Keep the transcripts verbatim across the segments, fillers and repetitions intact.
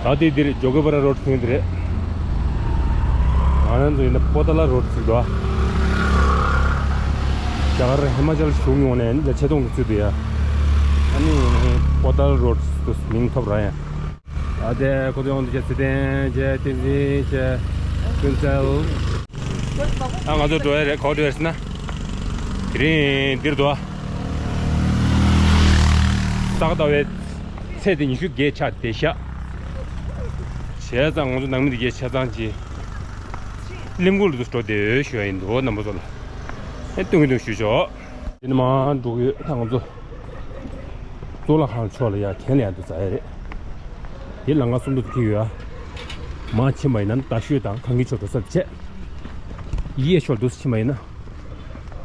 ད་ལྟའི་འདིར་ཇོ་གི་པ་ར་རོ་ཌི་ཟེར་མཁན་འདི་རེད། ང་རང་ཚོ་ཡིན་ན་པོ་ཏ་ལ་རོ་ཌི་ཟེར་འདུག་ཨ། རྒྱ་གར་ཧི་མ་ཅལ་གཞུང་ཡོང་ནས་འདི་ལ་ཆེ་མཐོང་གི་ཚུལ་དུ་ཡ། ཨ་ནི་པོ་ཏ་ལ་རོ་ཌི་ཟེར་མིང་ཐོབ་ར་ཡ། ད་ལྟའི་ཁོ་ཚོ་ཡོང་དུས་ཅེ་ཚེ་བརྟན་ཅེ་བསྟན་འཛིན་ཅེ་ཀུན་གསལ། ཨ་ང་ཚོ་འགྲོ་ཡ་རེད། ག་པར་འགྲོ་ཡ་རེད་ཟེར་ན། དེ་རིང་འདིར་འདུག་ཨ། ས་ག་ཟླ་བའི་ཚེས་དེ་ཉི་ཤུ་བརྒྱད་ཆགས་བསྡད་ཤག་བྱས་ཙང་ང་ཚོ་ནང་མི་འདི་གའི་ཆ་ཚང་ཅིག་གླིང་སྐོར་དུ་འགྲོ་བསྡད་ཡོད་ཞུ་ཡ་ཡིན་འདུག་རྣམ་པ་ཚོ་ལ། ཨེ་སྟོན་གྱི་འདུག་ཞུ་ཆོག་དེ་ནས་མར་འགྲོ་གི་ཡོད། ད་ང་ཚོ་གཙུག་ལག་ཁང་ཕྱོགས་ལ་ཡ་གྱེན་ལ་ཡ་འདུག་ས་ཡ་རེད། དེ་ལམ་ཁ་གསུམ་དུ་འཁེལ་ཡོད་ཨ། མར་ཕྱིན་པ་ཡིན་ན་རྡ་ཤོད་དང་གངས་སྐྱིད་ཕྱོགས་འགྲོ་ས་དེ་བྱས། གཡས་ཕྱོགས་འདུག་ཕྱིན་པ་ཡིན་ན།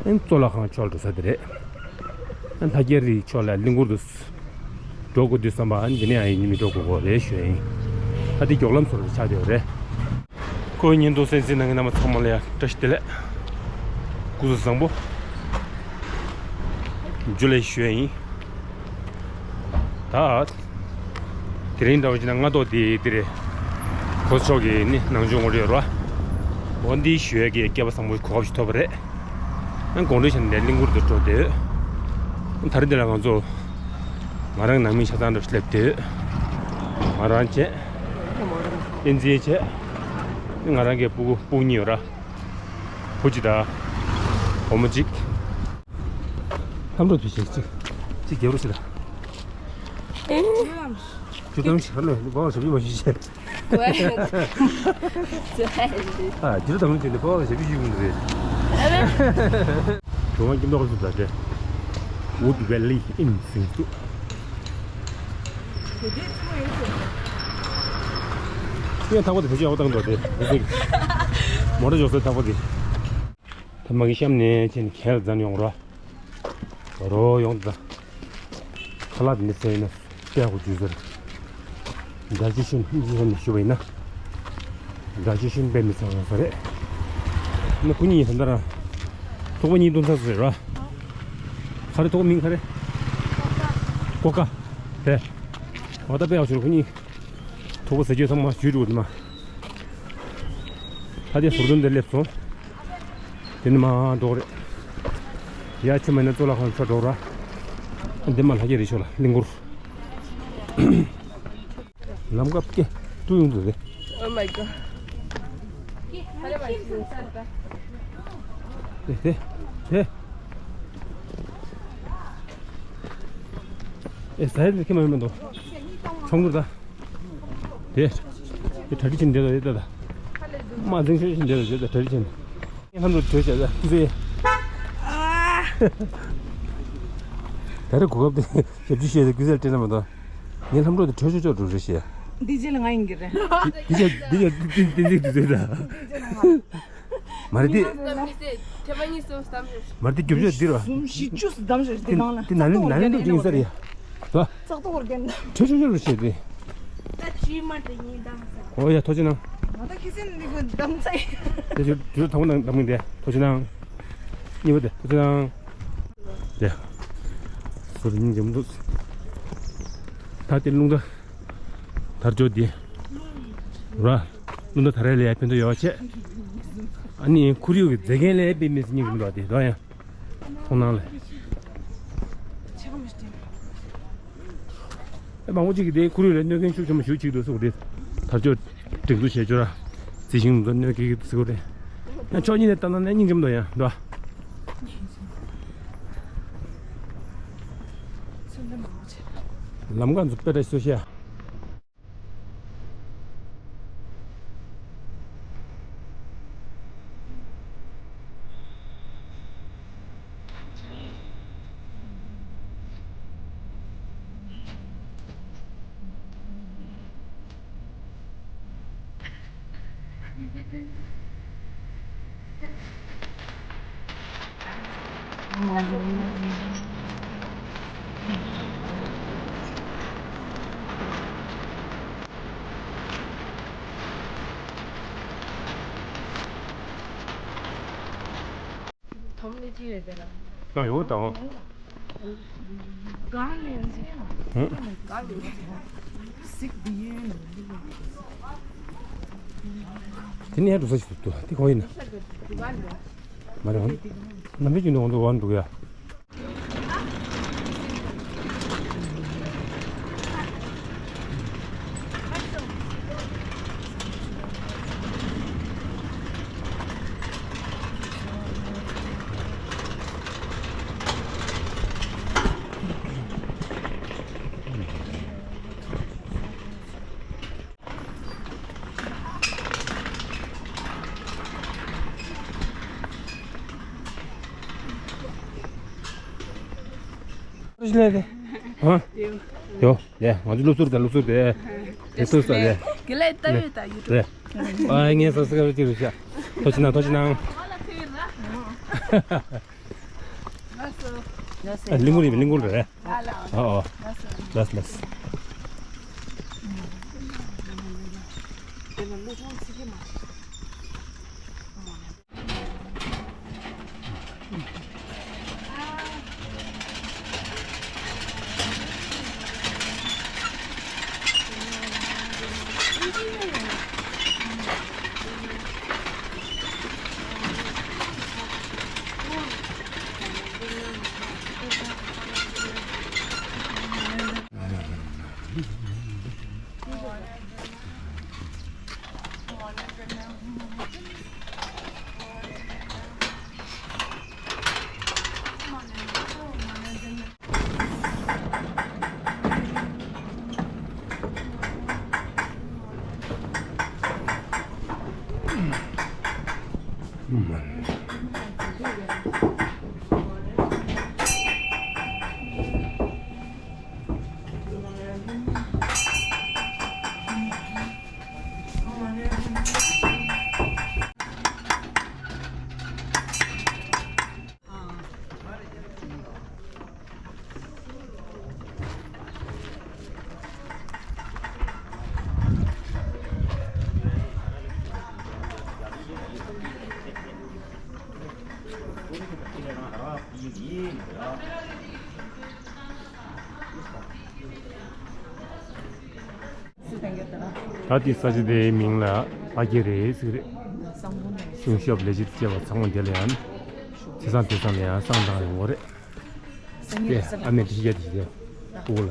ཨེ་གཙུག་ལག་ཁང་ཕྱོགས་ལ་འགྲོ་ས་དེ་རེད། ཨ་ལྷ་རྒྱལ་རི་ཕྱོགས་ལ་གླིང་སྐོར་དུ་འགྲོ་དགོས་དུས་བསམ་པ་ཨ་འདི་ནས་ཨ་ཡིན་མི་འགྲོ་དགོས་གོ་རེད་ཞུ་ཡ་ཡིན། ཨ་འདི་མགྱོགས་ལམ་བཟོ་རུ་ཆགས་བསྡད་ཡོད་རེད། ཁོའི་བརྙན་ཐུང་གསན་གཟིགས་གནང་མཁན་རྣམ་པ་ཚང་མ་ལ་ཡང་བཀྲ་ཤིས་བདེ་ལེགས། སྐུ་གཟུགས་བཟང་པོ། ཇུ་ལེ་ཞུ་ཡ་ཡིན། ད། དེ་རིང་འདྲ་བོ་ཅིག་ན་སྔ་ཐོག་དེ་དེ་རེད། གོ་ཆོག་གི་ནི་ནང་ཆུང་ངོ་རེད་རོ། འོ་འདི་ཞུ་ཡ་གི་སྐལ་བ་བཟང་པོ་གོ་སྐབས་ཤིག་ཐོབ་པ་རེད། ཨ་དགོང་དྲོ་ཆ་ནས་གླིང་སྐོར་དུ་འགྲོ་བསྡད་ཡོད། ད་རེས་འདི་ལ་ང་ཚོ་ང་རང་ནང་མི་ཆ་ཚང་འདྲ་བོ་ཞིག་སླེབས་བསྡད་ཡོད། ང་རང་བྱས། བསྟན་འཛིན་བྱས། ང་རང་གི་སྤུ་གུ་སྤུ་གུ་གཉིས་ཡོད་ར། བུ་གཅིག་དང་། བུ་མོ་གཅིག་ལྷམ་སྒྲོག་དེ་ཞིག་གཅིག་གཅིག་རྒྱབ་རོགས་བྱེད་དང་། ཁྱོད་གཏམ་ཞིག་ཧ་ལས་འདི་བ་ཞབས་ཕྱི་མ་ཞུས་བྱས། ཨ་ཁྱོད་གཏམ་ཞིག་འདི་བ་ཞབས་ཕྱི་ཞུས་མི་འདུག་རེད། གྲོང་ཁྱིམ་ཐོག་ཚུད་པ་རེད། Wood Valley Inn ཟེར་འདུག་ངས་ཐག་པ་དེ་བེད་སྤྱོད་ཡག་པོ་བཏང་འདུག་དེ་མོ་ཊ་འཇོག་སའི་ཐག་པ་དེ། ད་མ་གི་གཤམ་ནས་ཕྱིན་གྱལ་ལ་འཛེགས་ཡོང་རོགས། རོ་ཡོང་ད། ཁ་ལག་མི་ཟ་ཡིན་ན་དཔེ་ཡག་པོ་འཇུ་ཟེར། Digestion ཨིན་ཇི་ནས་ཞུ་བ་ཡིན་ན། Digestion དཔེ་མི་ཟ་ཡོང་ས་རེད། ན་ཁོ་གཉིས་ད་ལྟ་རང་ཐུག་པ་གཉིས་བཏུང་ཚར་སོང་རེད་ར། ག་རེ་ཐུག་པ་མིང་ག་རེ། ཀོ་ཀ། དེ། འོ་ད་དཔེ་ཡག་ཞུ་རེད་ཁོ་གཉིས། ཐུག་པ་ཟ་རྒྱུ་ཚང་མ་ཞུས་འགྲོ་དུ་མ། ད་དེ་ཟུར་དོན་དེ་སླེབས་སོང་། དེ་ནི་མ་འགྲོ་རེད། ཡ་ཆུ་མེད་ན་གཙུག་ལག་ཁང་ཚོ་འགྲོ་ར། འདི་མ་ལྷ་རྒྱལ་རི་ཕྱོགས་ལ་གླིང་སྐོར། ལམ་ཁ་སྐེ་ཏུ་ཡོང་དུ་རེད། Oh my god. དེ་དེ་དེ། ཨེ་ཟ་ཡི་ཁྱི་མ་ཡོང་མི་འདུག་ཆོང་གུར་ད། དེ། དེ་གྲ་སྒྲིག་བྱེད་འདི་ལ་དེ་ལྟ་ད། མ་འཛིང་ཤོས་བྱེད་འདི་ལ་དེ་ལྟ་གྲ་སྒྲིག་བྱེད། ངས་ལྷམ་སྒྲོག་བྲོས་བྱས་ད་ཀུ་ཟེ། ད་རེས་གོ་སྐབས་དེ་ཞབས་ཕྱི་ཞུས་ཏེ་ཀུ་ཟེར་སྤྲད་ན་མ་གཏོགས། ངས་ལྷམ་སྒྲོག་དེ་བྲོས་ཆོག་ཆོག་འགྲོ་རེད་ཞེས། འདི་རྗེས་ལ་ང་ཡིན་གྱི་རེད། འདི་རྗེས་འདི་རྗེས་འདི་འདི་འདི་འདི་འདི་ད། མ་རེད་དེ། མ་རེད་དེ་རྒྱུ་ཆ་འདི་ར། གསུམ་བཞི་བཅུ་ཙམ་བསྡམས་ཤག་དེ་ནང་ལ་དེ་ན་ནིང་ན་ནིང་འདུག་ཅིང་ས་རེད། ལ། ཙག་ཏོག་རྒན་ད། ཁྲེ་ཆུ་ཆུ་རུ་བྱེད་དེ། ད་ཅི་མ་དེ་གཉིས་བསྡམས་ས། ཨོ་ཡ་ཐོ་ཅི་ནང་། ང་ད་ཁྱི་སེམས་འདི་གུ་བསྡམས་ས་ཡིན། དེ་ཆུ་དུས་ཐོག་ནང་བསྡམས་གིན་དེ་ཐོ་ཅི་ནང་། གཉིས་པ་དེ་ཐོ་ཅི་ནང་། དེ། ཟུར་སྙིང་རྗེ་མོ་འདུག་ད་དེ་རླུང་རྟ། དར་ལྕོག་འདི། ར། རླུང་རྟ་དར་ཡ་ལ་ཡ་ཕན་ཐོགས་ཡོད་བྱས། ཨ་ནི་ཁོར་ཡུག་གི་མཛེས་རྒྱན་ལ་ཡ་དཔེ་མི་སྲིད་སྙིང་རྗེ་མོ་འདུག་དེ་དོ་ཡ། མཐོང་སྣང་ལ། ཨེ་མང་པོ་ཅིག་གིས་དེ་ཁོར་ཡུག་ལ་གནོད་སྐྱོན་ཤུགས་ཆེན་པོ་ཞིག་བྱེད་འདུག་ཟེར་གོ་རེད། དར་ལྕོག་སྒྲིག་འཛུགས་བྱས་ཆོག་ར། རྩི་ཤིང་དུ་གནོད་སྐྱེལ་གྱི་འདུག་ཟེར་གོ་རེད། ཡང་ཕྱོགས་གཉིས་ནས་བལྟས་ན་ནས་སྙིང་རྗེ་མོ་འདུག་ཡ་འདུག་ཨ། ལམ་ཁ་འཛུགས་དཔེ་འདྲ་ཞིག་བཟོ་ཤེས་ཡ། དོམ་ནི་ཅི་རེད་དེ་ལ། ད་ཡོང་དང་། གང་ལེན་ཟེར། ཧུམ། གང་ལེན་ཟེར། གཟིགས་འདི་ཡིན། དེ་ནས་ཡར་འགྲོ་ས་ཞིག་འདུག་དེ་ག་བ་ཡིན་ན། མ་རེད། ནམ་པའི་རྒྱུན་དུ་འོང་དུ་འོང་འདུག་ཡ། ཡོ། ཡ། ང་ཚོ་སློབ་ཟུར་དང་སློབ་ཟུར་དེ། དེ་སོ་སོ་རེད། དེ་ལས་ལྟ་བུ་དང་ཡུ་ཊུབ། རེད། ཨ་ངས་སོ་སོ་ག་རེ་ཅིག་རེད་ཤག་ཐུགས་རྗེ་གནང་། ཐུགས་རྗེ་གནང་། ཨ་གླིང་སྐོར་ཡིན་པས་གླིང་སྐོར་རེད། ཨ་ཨ། ལགས་ལགས། ད་དེ་ས་ཆ་དེའི་མིང་ལ་ཨ་ཀེ་རེད་ཟེར་གི་རེད། གཞུང་ཞབས་ལས་བྱེད་བཅས་པ་ཚང་མ་འདི་ལ་ཡང་ཚེས་བཟང་དུས་བཟང་ལ་ཡང་བསང་བཏང་ཡོང་གི་རེད། དེ་ཨ་མས་དེ་བཤད་དེ་བཤད་དེ་ཕྲུ་གུ་ལ།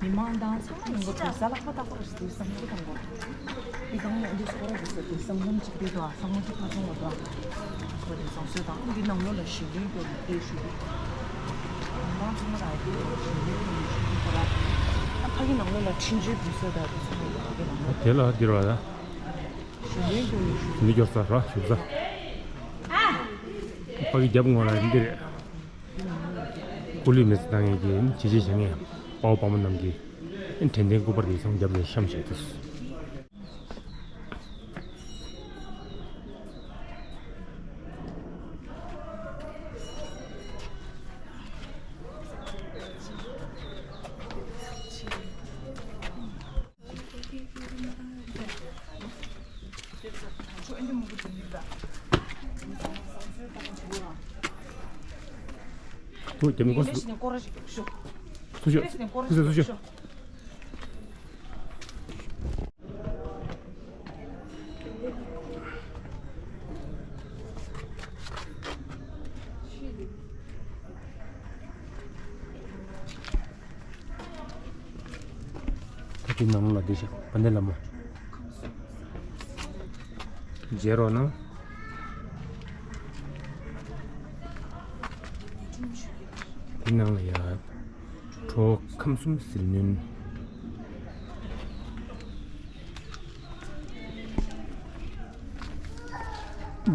མི་མང་དང་ཚང་མ་ཡོང་གི་འདུག་ས་ལ་ཁ་བཏགས་པ་རེད་འདུག་བསམ་ཚུལ་དང་པོ། འདི་གང་ཡང་འདི་སྐོར་ར་རེད་ཟེར་དུས་སང་ཉིན་གཅིག་དེ་དང་སང་ཉིན་གཅིག་ཁ་ཚོང་བ་དང་། ཁོ་དེ་བསམ་ཚུལ་དང་འདི་ནང་ལོགས་ལ་ཞིང་ལས་སྐོར་ལ་བལྟས་ཞུ་གི། མི་མང་ཚང་མ་ལ་ཞིང་ལས་སྐོར་ལ་ཞུ་གི་ཁོ་ར། ཨ་ཕ་གི་ནང་ལོགས་ལ་འཕྲིན་བཅོལ་འབུལ་ས་དང་དེ་ཚོ་ཡོད་པ་གི་ནང་ལོགས། དེ་ལ་འདིར་བ་ལ། ཞིང་ལས་སྐོར་ལ་ཞུ་འདི་སྐྱོར་ས་ར་ཞུ་ས། ཕ་གི་རྒྱབ་ངོ་ལ་འདི་རེད། སྐུ་ལུས་མེ་བཙའ་བཏང་མཁན་གྱི་ཇི་ཆེ་བཞེངས་མཁན་དཔའ་བོ་དཔའ་མོ་རྣམས་ཀྱིས་དྲན་རྟེན་སྐུ་པར་དེ་ཚང་རྒྱབ་ནས་བཤམས་བཞག་འདུག་ཐུགས་རྒྱ་མི་གོ་སུ་སུ་ཤོག་སུ་ཤོག་ད་དེ་ནང་ལ་བསྡད་ཤག་དཔལ་ལྡན་བླ་མ། མཇལ་རོགས་གནང་། དེ་ནང་ལ་ཡ། གྲོགས་ཁམས་གསུམ་ཟིལ་གནོན།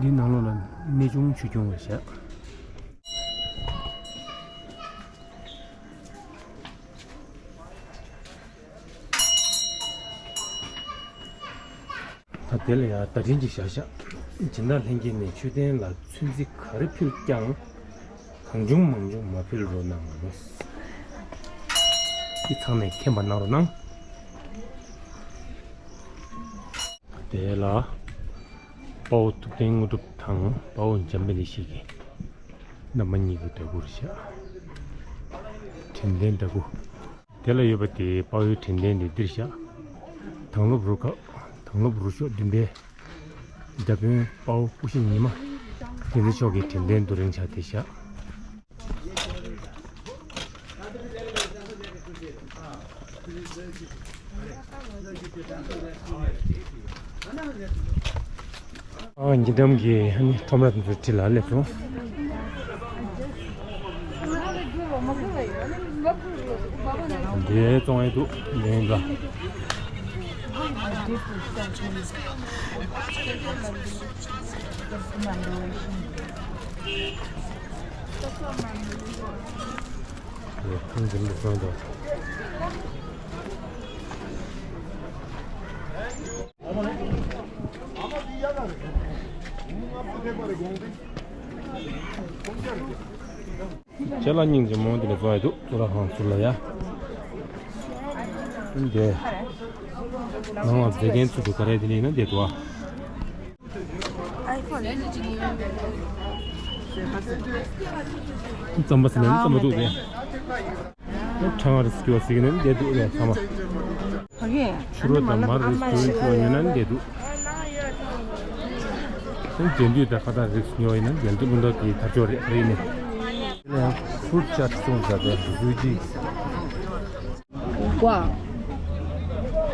འདི་ནང་ལོགས་ལ་གནས་ཆུང་ཆོས་སྐྱོང་བ་བཞག་ད་དེ་ལ་ཡང་བརྡ་འཕྲིན་ཅིག་བཞག་བཞག་སྦྱིན་བདག་ལྷན་རྒྱས་ནས་མཆོད་རྟེན་ལ་ཚོན་རྩི་ག་རེ་ཕུལ་ཀྱང་། གང་བྱུང་མང་བྱུང་མ་ཕུལ་རོགས་གནང་། འདི་ཚང་མས་མཁྱེན་པ་གནང་རོགས་གནང་། དེ་ལ་དཔའ་བོ་ཐུབ་བསྟན་དངོས་གྲུབ་དང་དཔའ་བོ་འཇམ་དཔལ་ཡེ་ཤེས་ཀྱི་རྣམ་པ་གཉིས་ཀྱི་འདོད་དགུར་བཞག་དྲན་རྟེན་འདྲ་སྐུ། དེ་ལ་ཡོད་པ་དེ་དཔའ་བོའི་དྲན་རྟེན་དེ་འདིར་བཞག་དང་སློབ་རུ་ཁག་དང་སློབ་རུ་ཤོག་བདུན་པའི་རྒྱ་དཔོན་དཔའ་བོ་སྐུ་ཞབས་ཉི་མ། དེ་ཚེ་མཆོག་གི་དྲན་རྟེན་རྡོ་རིང་ཆགས་དེ་བཞག་ཨ། ཉེ་འགྲམ་གྱི་ཨ་ནི་ཁྲོམ་ར་དེ་ཚོའི་འཁྲིས་ལ་སླེབས་སོང་། འདི་བཙོང་ཡས་འདུག་ཡིན་ལ། ཁང་འཛིན་པའི་ཁང་དང་། ཁྱེད་ལ་སྙིང་རྗེ་མོ་འདི་ལ་བཟོ་ཡི་འདུག་གཙུག་ལག་ཁང་ཚུར་ལ་ཡ། འདི། ནང་ལ་མཛེས་རྒྱན་ཚུལ་དུ་ག་རེ་དེ་ནས་ན་བསྡད་འདུག་ཨ། རྩམ་པ་ཟེར་ནས་རྩམ་པ་འདུག་སྟེ། ཁྲང་ང་རེ་སྐྱོ་ཟིག་ནས་བསྡད་འདུག་ལས་ཚང་མ། ཕ་གི་ཕྱུ་རོ་དང་མར་རེ་སྐྱོ་ཡོད་ན་བསྡད་འདུག་དེ་འདྲ་དུས་ད་ཁ་ད་རིགས་ཉོ་ཡིན་ན་རྒྱལ་དུ་མི་འདོད་ཀྱི་ཐབས་ཇོ་རེ་རེ་ནས། ཡང་ཕུར་ཅར་སོང་ཟ་བའི་རུ་ཅི། ཀོ།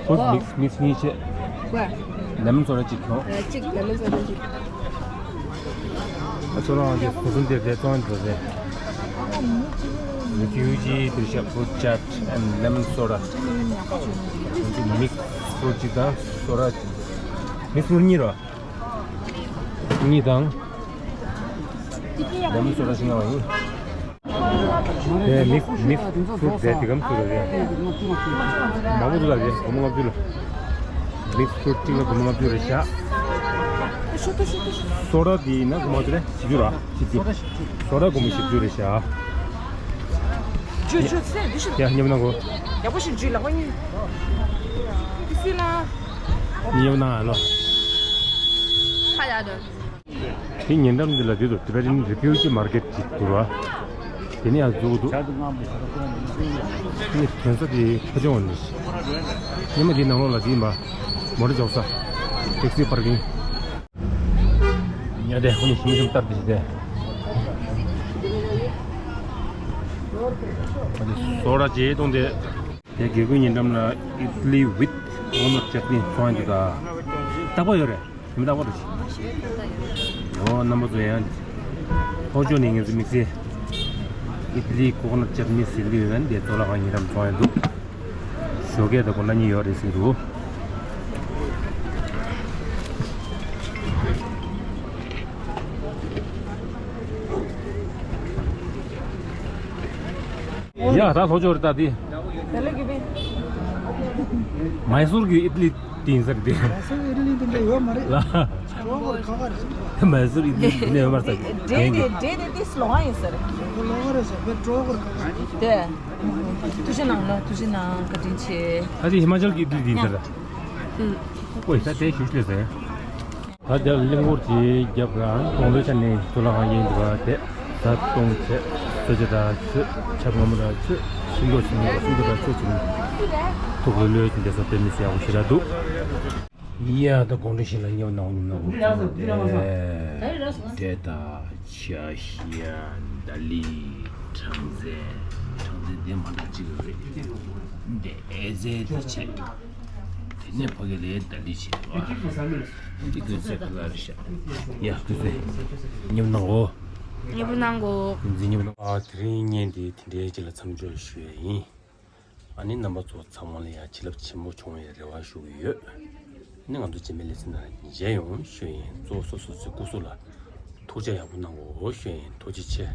ཕུར་མིག་སི་མིག་སི་གཉིས་བྱས། ཀོ། ལེ་མོན་སོ་ཌ་གཅིག་ཁྱོངས། གཅིག་ལེ་མོན་སོ་ཌ་གཅིག་ཨ་ཚོ་རང་གི་སོ་སོ་འདིར་རེ་བཙོང་འགྲོ་རེད། རི་ཁྱུ་ཇི་དེར་བཞག་ཕུར་ཅར་ཨེན་ལེ་མོན་སོ་ཌ། མིག་སི་ཕུར་གཅིག་དང་སོ་ཌ། མིག་སི་ཕུར་གཉིས་རོ། གཉིས་དང་། ལེ་མོན་སོ་ཌ་ཞིག་ཉོ་བ་ཡིན། དེ་མིག་སི་མིག་སི་ཕུར་དེ་དེ་གམ་སུ་རེད། མང་པོ་འདུག་ལ་རེད། སྒོར་མོ་ལྔ་བཅུ་ལ། མིག་སི་ཕུར་གཅིག་ལ་སྒོར་མོ་ལྔ་བཅུ་རེད་བཞག་སོ་ཌ་དེ་ཡིན་ན་སྒོར་མོ་ལྔ་བཅུ་རེད། བཞི་བཅུ་ར། བཞི་བཅུ། སོ་ཌ་སྒོར་མོ་བཞི་བཅུ་རེད་བཞག་ཇུ་ཇུ་ཚེ་འདི་ཤི། ཡ་མཉམ་ན་གོ། ཡག་པོ་ཞིག་ཇུ་ལག་པ་གཉིས། ཏི་སི་ལ། མཉམ་ན་ལོ། ཁ་ཡ་དོ། དེ་ཉེ་འགྲམ་འདི་ལ་འདི་ཚོ་Tibetan Refugee Market ཅིག་འདུག་བ། དེ་ནས་ཡང་འཛུགས་འདུག་ནི་ཐོན་ས་དེ་ཕ་ཆུང་བ་ནི། ཉི་མ་འདི་ནང་ལོགས་ལ་འདི་ཡིན་པ། མོ་ཊ་འཇོག་ས། ཊེག་སི་པར་ཀིང་། ཉ་དེ་ཁོ་ནི་ཞིམ་ཞིམ་ལྟར་དེ་ཞིག་དེ། ཁོ་ནི་སོ་ཌ་ཇེ་གཏོང་དེ། དེ་དགེ་སྐོས་ཉེ་འགྲམ་ལ་Idli with coconut chutney བཙོང་ཡོད་འདུག་ད། རྟག་པར་ཡོད་རེད། མི་རྟག་པར་རེད། ཨོ་རྣམ་པ་ཚོ་ཡང་། ལྷོ་ཕྱོགས་ནས་ངེད་ཚོ་དམིགས་བསལ་Idli coconut chutney ཟེར་གྱི་ཡོད་ན་འདི་གཙུག་ལག་ཁང་ཉེ་འགྲམ་བཙོང་ཡོད་འདུག་ཞོགས་ཀས་དང་དགོང་དག་གཉིས་ཡོད་རེད་ཟེར་འདུག་ཡ་ད་ལྷོ་ཕྱོགས་རེད་ད་འདི། དེ་ལས་ཀྱི་བི། མའི་སུར་གྱི་ཨིཌ་ལི་དེ་ཡིན་ས་རེད་དེ། མའི་སུར་ཨིཌ་ལི་དེ་འདྲ་ཡོད་མ་རེད། ལ། གྲོགས་པོར་ཁ་ཁ་རེད། མའི་སུར་ཨིཌ་ལི་དེ་འདྲ་ཡོད་མ་རེད་ས་རེད། འདྲེ་དེ་འདྲེ་དེ་དེ་སློང་བ་ཡིན་ས་རེད། ལོ་བ་རེད་ས་བེ་གྲོགས་པོར་ཁ་ཁ་རེད། དེ། ཐུགས་རྗེ་གནང་ལ་ཐུགས་རྗེ་གནང་བཀའ་དྲིན་ཆེ། ད་དེ་ཧི་མ་ཅལ་གྱི་ཨིཌ་ལི་དེ་ཡིན་ས་རེད། ཨུ། ཨོ་ད་དེ་ཞུ་ཤེས་ཟེར། ད་དེར་གླིང་སྐོར་གྱི་རྒྱབ་རང་དགོང་དྲོའི་ཆ་ནས་གཙུག་ལག་ཁང་གཡས་འདི་བར་དེ་ཟ་བཏུང་བྱས་གསོལ་ཇ་དང་ཆུ་ཆབ་མངར་མོ་དང་ཆུ་ཤིང་ཏོག་ཤིང་ཏོག་ཤིང་ཏོག་དང་ཆུ་བྱུང་ཐུག་ལོས་ལོས་ཀྱི་འདྲ་ས་དཔེ་མི་སྲིད་ཡག་པོ་ཞེ་དྲག་འདུག་ཡ་ད་དགོང་དྲོ་ཞིག་ལ་ཉེ་བ་ནང་ཉུང་ན་འུ་ཚང་དེ་འབྲས་དང་ཆ་ཤས་ད་ལི་ཁྲང་ཙེ་ཁྲང་ཙེ་དེ་མ་འདྲ་གཅིག་རེད་དེ་ཨེ་ཙེ་དེ་ཆ་ཡོད། དེ་ནས་ཕ་གི་ལའི་ད་ལི་བྱེད་པ། འདི་དུས་ཚོད་ག་ལ་རེད་ཤག་ཡ་དུས་ཚོད། ཉིན་གནང་གོ། ཉིན་གནང་གོ། འཛིན་ཉིན་གནང་། ཨ་དེ་རིང་བརྙན་འདི་དེ་འདྲའི་ཅིག་ལ་མཚམས་འཇོག་ཞུ་ཡ་ཡིན། ཨ་ནི་རྣམ་པ་ཚོ་ཚང་མ་ལ་ཡང་བྱིན་རླབས་ཆེན་པོ་བྱུང་བའི་རེ་བ་ཞུ་གི་ཡོད། ཨ་ནི་ང་ཚོ་རྗེས་མའི་ལེ་ཚན་ནང་མཇལ་ཡོང་ཞུ་ཡིན། གཙོ་བོ་སོ་སོ་སོའི་སྐུ་གཟུགས་ལ་ཐུགས་ཅག་ཡག་པོ་གནང་གོ་ཞུ་ཡིན། ཐུགས་རྗེ་ཆེ།